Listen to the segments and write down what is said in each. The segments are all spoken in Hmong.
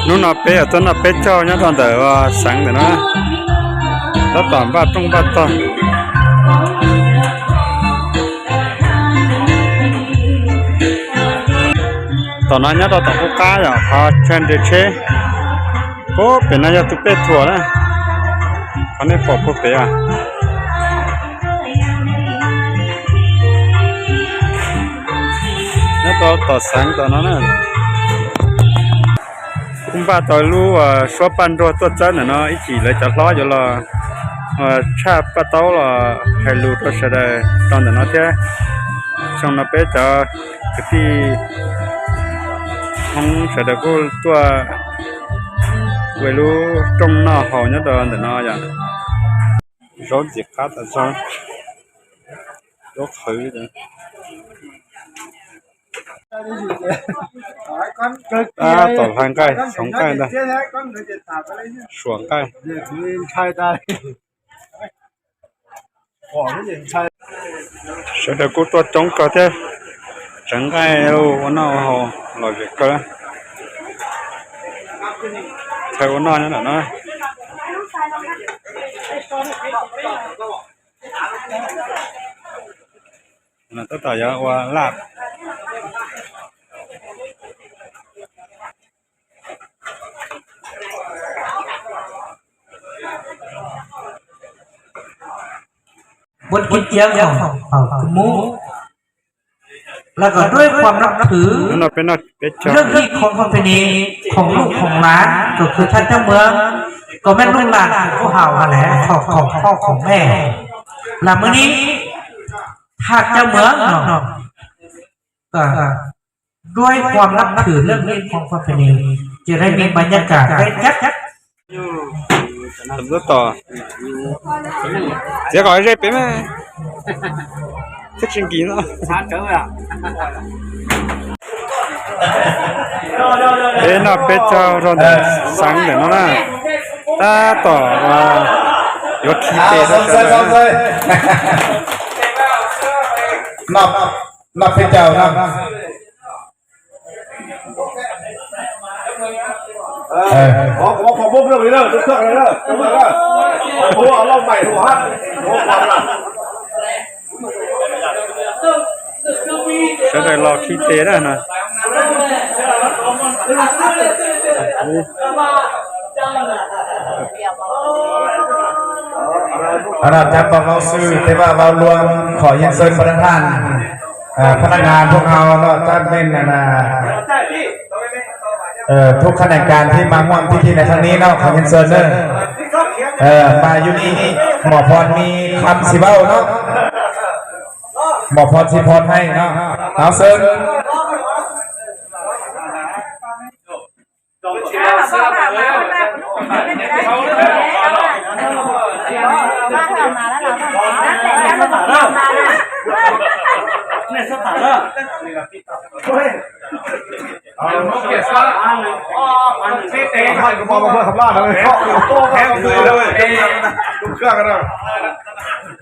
Hnub no peb yuav tuaj noj peb caug nyob rau ntawm xeev ntawm no, tab tom npaj rooj npaj tog. Tom no nyob rau tom qub qab yom, qhov chaw nres tsheb. Puag pem no yog tus pej thuam na, qhov nej pom puag pem os. Nyob rau tom xeev tom no na, kuj npaj tau lub suab paj nruag tuaj txawb ntawm no, ib chim lawv cov hlob yuav los tshaj paj taub los hais lus rau sawv daws rau ntawm no thiab. Xyoo no peb cov kwv tij Hmoob sawv daws kuj tuaj ua lub rooj noj haus nyob rau ntawm no yom. Zaub ntxim qab tas zog, zaub qhwv. Tab tom hlais nqaij, xov nqaij ntag, suam nqaij. Sawv daws kuj tuaj coob kawg thiab, tseev nqaij ua noj ua haus lom zem kawg. Chaw ua noj nyob ntawm no. Tab tom yuav ua laj. บนกิจเจียงของเผ่ากุมมู แล้วก็ด้วยความนับถือ เรื่องที่ของประเพณีของลูกของหลานก็คือท่านเจ้าเมือง ก็แม่นลูกหลานของพวกเฮาหั่นแหละ ของของพ่อของแม่ และมื้อนี้ท่านเจ้าเมืองเนาะ ก็ ด้วยความนับถือเรื่องนี้ของประเพณี จะได้มีบรรยากาศได้จัด Tab tom txiav kom ze pem mas thiaj tsis nkim no. Peb noj peb caug rau ntawm xeev ntawm no na, tab tom yuav khi tes rau sawv daws. Noj peb caug no. Sawv daws los khi tes na no. Cán bộ giáo sư, thế và vào luôn khỏi Yên Sơnประธาน พนักงานพวกเราเนาะ ท่านเป็นนะ ทุกขนงการที่มาร่วมพิธีในครั้งนี้เนาะ ขอเรียนเชิญเด้อ มาอยู่นี่ หมอพรมีคำสิเว้าเนาะ หมอพรสิพรให้เนาะ เอาเชิญ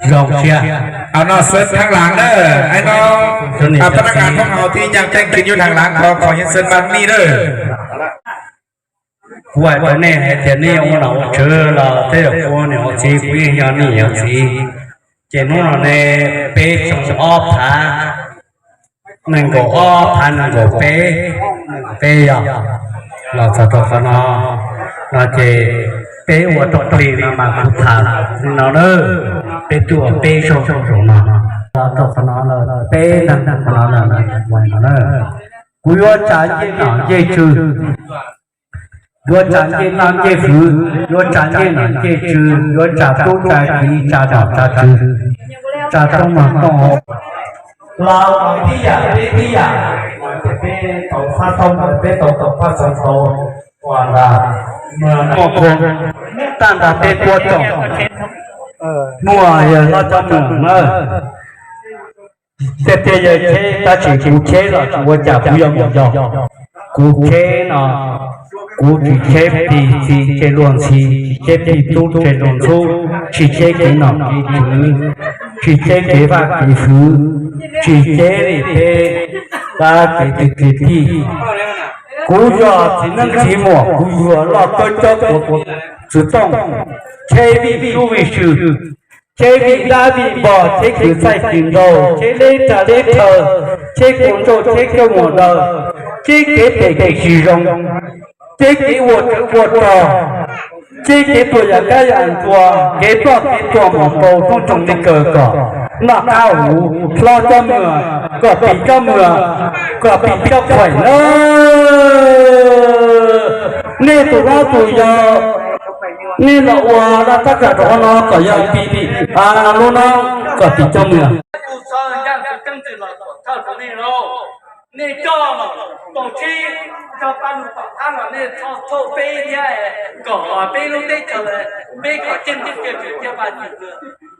Zoo siab. Ao no sawv thaj laas na, ai no, pab naj kas thoob haus thib nyaaj teej kis nyob thaj laas ko, qhov yeej sawv npaj mij na. Kuv hais rau nej hais tias nej ua nom ua tswv los tej zaum kuv ua niam ua txiv, kuv yeej yog nej niam yog txiv. Ces hnub no ne, peb xyoo ob phav nees nkaum ob, phav nees nkaum peb, peb yog los txog rau qhov no, no ces peb ua rooj plig no mas kuv tham li no na, peb tuaj peb zaug rau no, los rau qhov no lawm peb neeg qhov no lawm, kuv yuav tsa ncej nom ncej tswv, yuav tsa ncej noj ncej hwv, yuav tsa ncej nom ncej tswv, yuav tsa tub tsa kiv, tsa nom tsa tswv, tsa rooj mog rooj hauv. Los tib yam peb tib yam, peb tau faj tau, peb tau tau faj tau tau, uas ntas, muaj khuv, tag nrho peb puab tsoom, muaj yawg hlob cov muam na. Tej tej yawg cheb tab sis kuv cheb los tsis ua cas, kuv yog mus yog. Kuv cheb no, kuv tsis cheb plig txiv tseg luag ntxhi, tsis cheb plig tub tseg luag ntxhub, tsis cheb kev nom kev tswv, tsis cheb kev vaj kev hwv, tsis cheb li peb pab kev tw kev tij. Kuv yog txiv neeb txiv muam, kuv yuav loj kawg cov tuav kuv txwv tooj, cheb vij sub vij sw, cheb vij dab vij npog, cheb kwv txaij kwv nraug, cheb deb rag deb rhawv, cheb kua ntsauj cheb kab muag daw, cheb kev phem kev tsis zoo, cheb kev ua tswv ua rog, cheb kev tuag yam kab yam ntsua, kev ploj kev tuag mus rau hnub tsoom li kawg kom noj qab huv, hlob cov muag kom pim cov muag, kom pim cov khuaim na. Nej tus hlob tus yau, nej los ua laj tab kam rau qhov no kom yog pim lub no kom pim cov muag. Nej coj tau tsheb, coj pab lug tom qab los nej txhob thauj peb thiab, kom peb lub teb chaws, peb kom ceeb toom kiag Tswv thiab Vajtswv.